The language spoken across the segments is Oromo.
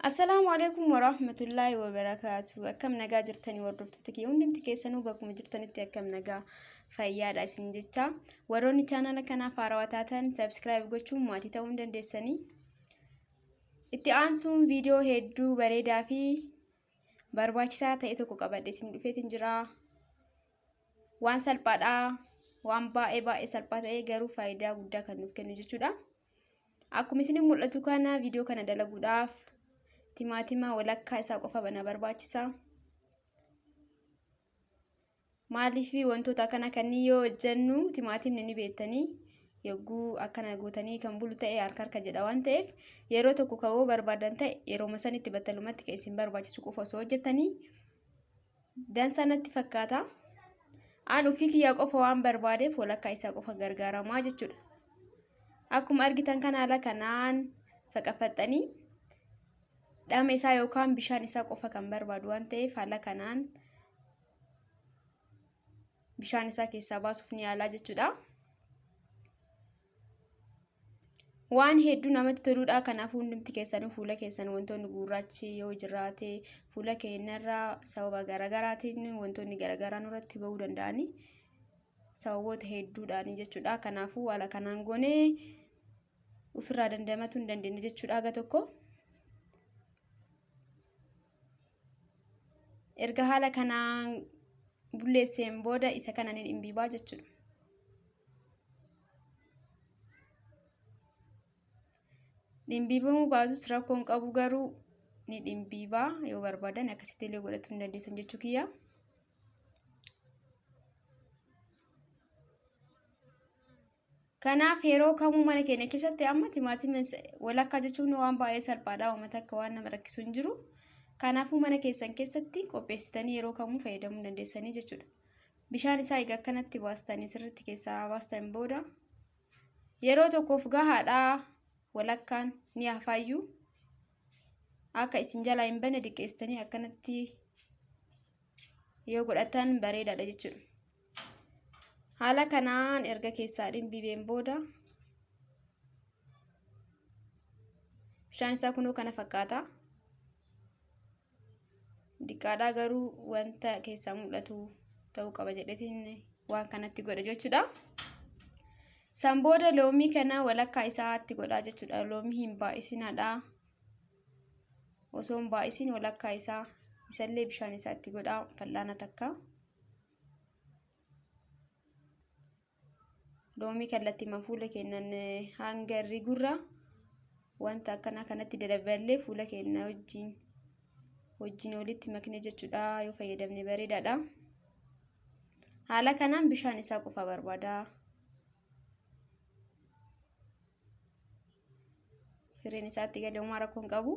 Assalaamu alaikum warahmatullaahi wabarakaatu. Akkam nagaa jirtanii hordoftoota kiyya hundumti keessanuu bakkuma jirtanitti akkam nagaa fayyaadha isin jecha. Warroonni chaanala kanaaf haarawaa taatan subscribe gochuun maatii ta'uu hin dandeessanii. Itti aansuun viidiyoo hedduu bareedaa fi barbaachisaa ta'e tokko qabadhe isin dhufeetiin jira. Waan salphaadha. Waan baay'ee baay'ee salphaa ta'e garuu faayidaa guddaa kan nuuf kennu jechuudha. Akkuma isin mul'atu kana viidiyoo kana dalaguudhaaf timaatima walakkaa isaa qofa bana barbaachisa. Maaliif wantoota akkana kanneen yoo hojjennu timaatimni ni beektanii yogguu akkana gootanii kan bulu ta'e harka harka jedha waan ta'eef yeroo tokko ka'uu barbaadan ta'e yeroo sanitti battalumatti kan isin barbaachisu qofa osoo hojjettanii dansaa natti fakkaata. Aan ofii kiyyaa qofa waan barbaadeef walakkaa isaa qofa gargaaramaa jechuudha. Akkuma argitan kana haala kanaan faqafaxxanii dhama isaa yookaan bishaan isaa qofa kan barbaadu waan ta'eef haala kanaan bishaan isaa keessaa baasuuf ni yaalaa jechuudha. Waan hedduu namatti toluudha. Kanaafuu hundumti keessanuu fuula keessan wantoonni gurraachi yoo jiraate fuula keenyarraa sababa garaagaraatiin wantoonni garaagaraa nurratti bahuu danda'ani. Sababoota hedduudhaani jechuudha. Kanaafuu haala kanaan goonee ofirraa dandamatuu hin dandeenye jechuudha haga tokko. Erga haala kanaan bulleesseen booda isa kana ni dhimbiibaa jechuudha. Dhimbiibamuu baatus rakkoon qabu garuu ni dhimbiibaa yoo barbaadan akkasitti illee godhachuu hin dandeessan jechuu kiyya. Kanaaf yeroo kamuu mana keenya keessatti amma timaatima walakkaa jechuun waan baay'ee salphaadha. Uummata akka waan nama rakkisu hin jiru. Kanaafuu mana keessan keessatti qopheessitanii yeroo kamuu fayyadamuu dandeessanii jechuudha. Bishaan isaa egaa akkanatti baastanii sirriitti keessaa baastan booda yeroo tokkoof gahaadha. Walakkaan ni hafaayyuu akka isin jalaa hin banne diqqeessitanii akkanatti yoo godhatan bareedaadha jechuudha. Haala kanaan erga keessaa dhimbiibeen booda bishaan isaa kunoo kana fakkaata. Diqqaadhaa garuu wanta keessaa mul'atu ta'uu qaba jedheetiin waan kanatti godhe jechuudha. San booda loomii kana walakkaa isaatti godhaa jechuudha. Loomii hin baay'isinaadha. Osoo hin baay'isin walakkaa isaa isallee bishaan isaatti godhaa fal'aana takka. Loomii kallattiimaan fuula keenyan hanga rigurra wanta akkanaa kanatti dadaballee fuula keenya wajjin walitti makne jechuudha yoo fayyadamne bareedaadha. Haala kanaan bishaan isaa qofa barbaada. Fireen isaatti galee homaa rakkoo hin qabu.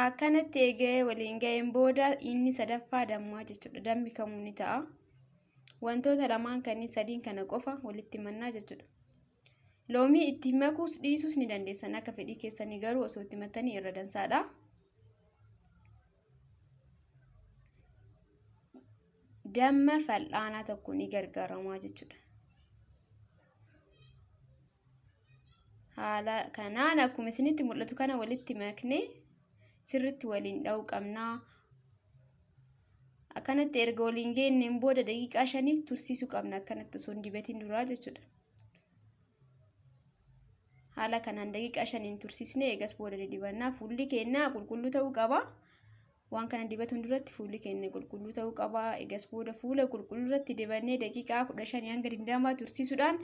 Akkanatti eegee waliin ga'een booda inni sadaffaa dammaa jechuudha. Dammi kamuu ni ta'a. Wantoota lamaan kanneen sadiin kana qofa walitti mannaa jechuudha. Loomii itti makuus dhiisuus ni dandeessan akka fedhii keessanii garuu osoo itti mattanii irra dansaadha. Damma fal'aanaa tokko ni gargaaramaa jechuudha. Haala kanaan akkuma isinitti mul'atu kana walitti maknee sirriitti waliin dha'uu qabna. Akkanatti erga waliin geenneen booda daqiiqaa 5f tursiisuu qabna akkanatti osoo hin dibatiin duraa jechuudha. Haala kanaan daqiiqaa 5n tursiisnee eegas booda ni dibanna. Fuulli keenya qulqulluu ta'uu qaba. Waan kana dibatuun duratti fuulli keenya qulqulluu ta'uu qaba. Egas booda fuula qulqulluu irratti dibannee daqiiqaa 15 hanga 20 tursiisuudhaan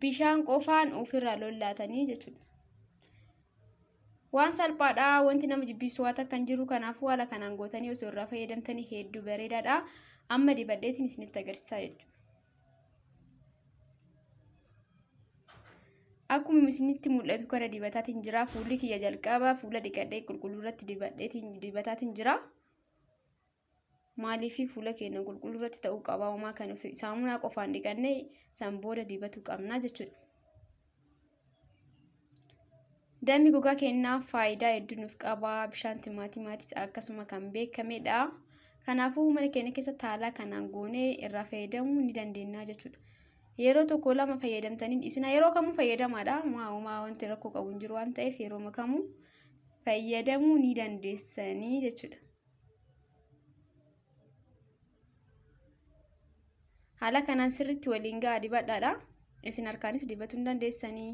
bishaan qofaan ofirraa lollaatanii jechuudha. Waan salphaadha. Wanti nama jibbisiisu waan takka hin jiru. Kanaafuu haala kanaan gootanii osoo irraa fayyadamtanii hedduu bareedaadha. Amma dibadheetiin isinitti agarsiisaa jechuudha. Akkuma isinitti mul'atu kana dibataatiin jira. Fuulli kiyya jalqaba fuula dhiqadhee qulqulluu irratti dibadheetiin dibataatiin jira. Maaliif fuula keenya qulqulluu irratti ta'uu qaba. Homaa kan ofi saamunaa qofaan dhiqannee san booda dibatu qabna jechuudha. Dammi gogaa keenyaaf faayidaa hedduu nuuf qaba. Bishaan timaatimaatis akkasuma kan beekamedha. Kanaafuu mana keenya keessatti haala kanaan goonee irraa fayyadamuu ni dandeenya jechuudha. Yeroo tokko lama fayyadamtanii isin yeroo kamuu fayyadamaadha. Maa wanti rakkoo qabu hin jiru waan ta'eef yeroo kamuu fayyadamuu ni dandeessanii jechuudha. Haala kanaan sirriitti waliin gahaa dibadhaadha. Isin harkaanis dibachuu ni dandeessanii.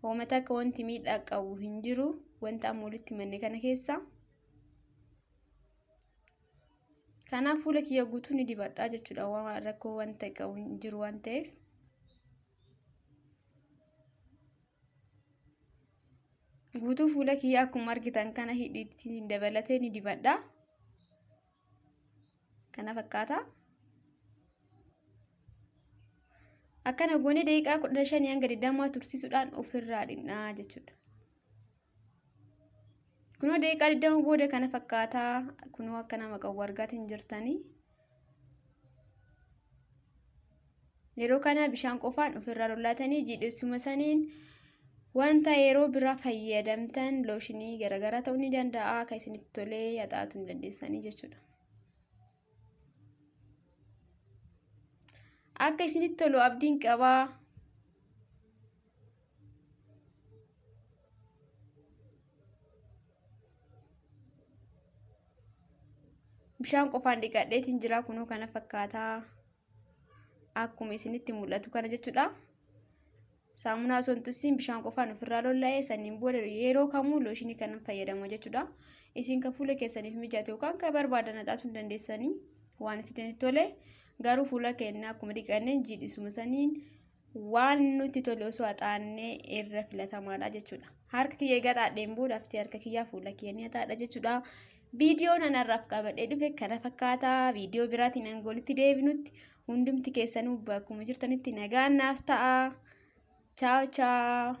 Hoomata akka wanti miidhaa qabu hin jiru wanta amma walitti manne kana keessa. Kanaaf fuula kiyya guutuu ni dibadhaa jechuudha. Waan rakkoo wanta qabu hin jiru waan ta'eef. Guutuu fuula kiyya akkuma argitan kana hidhiitti dabalatee ni dibadha. Kana fakkaata. Akkana goonee daqiiqaa 15 hanga 20 tursiisuudhaan ofirraa dhiqnaa jechuudha. Kunoo daqiiqaa 20 booda kana fakkaata. Kunoo akka nama qabu argaatiin jirtanii. Yeroo kana bishaan qofaan ofirraa lollaatanii jiidhessuma saniin wanta yeroo biraa fayyadamtan looshinii garaagaraa ta'uu ni danda'a. Akka isinitti tolee haxaa'atuu ni dandeessanii jechuudha. Akka isinitti tolu abdiin qabaa. Bishaan qofaan dhiqadheetiin jira. Kunoo kana fakkaataa akkuma isinitti mul'atu kana jechuudha. Saamunaa osoo hin tussiin bishaan qofaan ofirraa lolla'ee saniin booda yeroo kamuu looshinii kana fayyadama jechuudha. Isin kan fuula keessaniif mijate yookaan kan barbaadan haxaa'atuu ni dandeessanii waan isinitti tole. Garuu fuula keenya akkuma dhiqanneen jiidhisuma saniin waan nutti tole osoo haxaannee irra filatamaadha jechuudha. Harka kiyya egaa xaadheen booda haftee harka kiyyaa fuula kiyya ni haxaadha jechuudha. Viidiyoon anarraaf qabadhee dhufe kana fakkaata. Viidiyoo biraatiin hanga walitti deebinutti hundumti keessanuu bakkuma jirtanitti nagaan naaf ta'a. Chaaw chaaw.